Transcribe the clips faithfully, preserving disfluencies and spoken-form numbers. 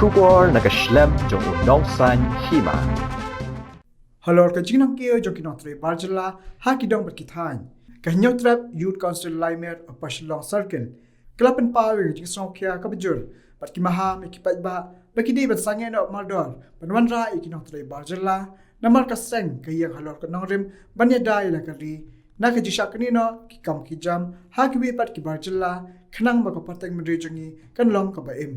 Khubor na ka shlem jong u nongsan hima. Halor ka jingnang kiew jong ki nongtrei bar jylla ha ki dong bad ki thaiñ, ka Hynñiewtrep Youth Council Laimer Upper Shillong Circle ka la pynpaw ïa ka jingsngewkhia kaba jur bad ki maham ïa ki paidbah ba ki dei ban sangeh noh mardor ban wanrah ïa ki nongtrei bar jylla, namar ka seng ka ïeng halor ka nongrim ban ïada ïa la ka ri na ka jingshah knieh noh ki kam ki jam ha kiwei pat ki bar jylla, khnang ba ka pateng bynriew jong ngi kan long kaba im.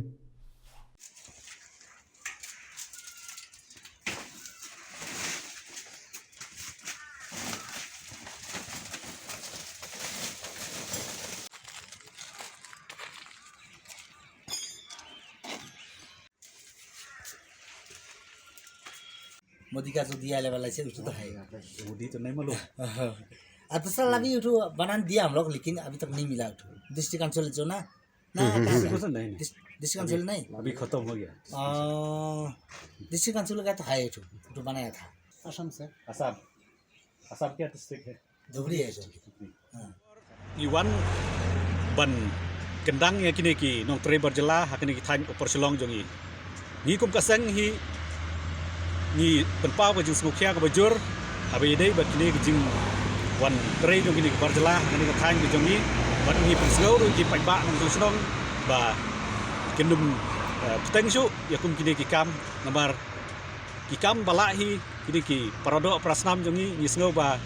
मोदी का जो दिया वाला से उसको तो है। मोदी तो नहीं मालूम। हाँ। अब तो साला अभी उठो बनान दिया हम लोग, लेकिन अभी तक नहीं मिला उठो। डिस्ट्रिक्ट काउंसिल जो ना, ना, हम्म, हम्म। कहाँ से? डिस्ट्रिक्ट काउंसिल नहीं, नहीं। डिस-, डिस्ट्रिक्ट काउंसिल नहीं। अभी खत्म हो गया। आ, डिस्ट्रिक्ट काउंसिल का तो है उठो, उठो बनाया था। असम से। असम। असम क्या डिस्ट्रिक्ट है? धुबरी है सर। हाँ। Ngi wan ban kyndang ïa kine ki nongtrei bar jylla ha kine ki thaiñ Upper Shillong jong ngi. Ngi kum ka seng hi ngi pynpaw ka jingsngewkhia kaba jur haba ïadei bad kine ki jingwan trei jong kine ki bar jylla ha kine ki thaiñ ki jong ngi. Bad ngi pynsngew ruh ki paidbah nongshong shnong ba kin ym, eh, bteng shuh ïa kum kine ki kam namar ki kam ba lah hi, kine ki paradoh parasnam jong ngi, ngi sngew ba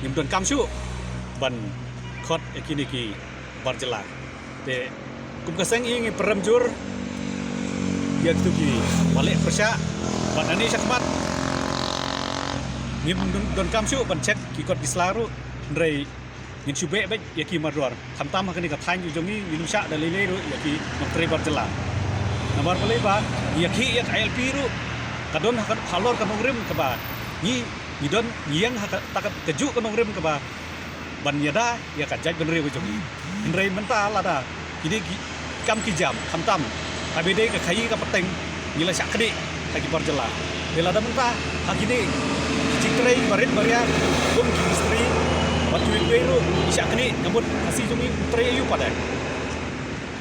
ngim donkam shuh ban khot ïa kine ki bar jylla. Te kum ka seng hi ngi pyrem jur ïa kitu ki ba leh pyrshah bad nangne shakhmat ngim don-, donkam shuh ban check ki kot ki sla ruh, hynrei ngin shu beh beit ïa ki mardor. Khamtam ha kane ka thaiñ jong ngi, ngin ym shah da lei lei ruh ïa ki nongtrei bar jylla. Namar balei ba ngi ïakhih ïa ka I L P ruh ka don ha ka, halor ka nongrim kaba ngi, ngi don, ngi ïeng ha kata ka, kajuh ka nongrim kaba ban ïada ïa ka jaitbynriew ka jong ngi. Hynrei mynta lada kine ki kam ki jam, khamtam haba ïadei ka khaïi ka pateng, ngi la shah knieh ha ki bar jylla. Te lada mynta ha kine ki jingtrei barit baria kum ki mistri bad kiwei kiwei ruh ngi shah knieh, ka mut Khasi jong ngi trei aïu pat de?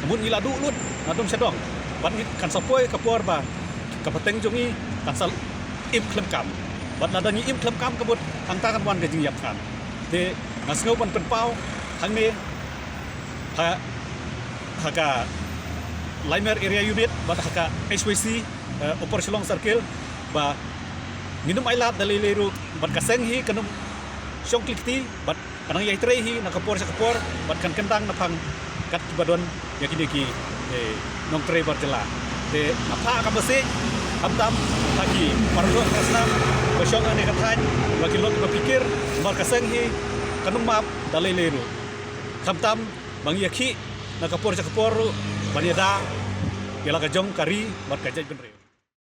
Ka mut ngi la duh lut na dong sha dong bad ngi kan sa poi ka por ba ka pateng jong ngi kan sa im khlem kam. Bad lada ngi im khlem kam ka mut hangta kan wan ka jingïap than. Te nga sngew ban pynpaw hangne ha, ha ka Laimer Area Unit bad ha ka H Y C, eh, Upper Shillong Circle, ba ngin ym ailad da lei lei ruh bad ka seng hi kan ym shong kli kti bad ka nang ïai trei hi na ka por sha ka por bad kan kyndang na phang kat kiba don ïa kine ki, eh, nongtrei bar jylla. Te nga phah ka message khamtam ha ki paradoh parasnam ba shong ha kane ka thaiñ ba kin long kiba phikir, namar ka seng hi kan ym map da lei lei ruh. Khamtam ba ngi ïakhih na ka por sha ka por ruh ban ïada ïa la ka jong ka ri bad ka jaitbynriew.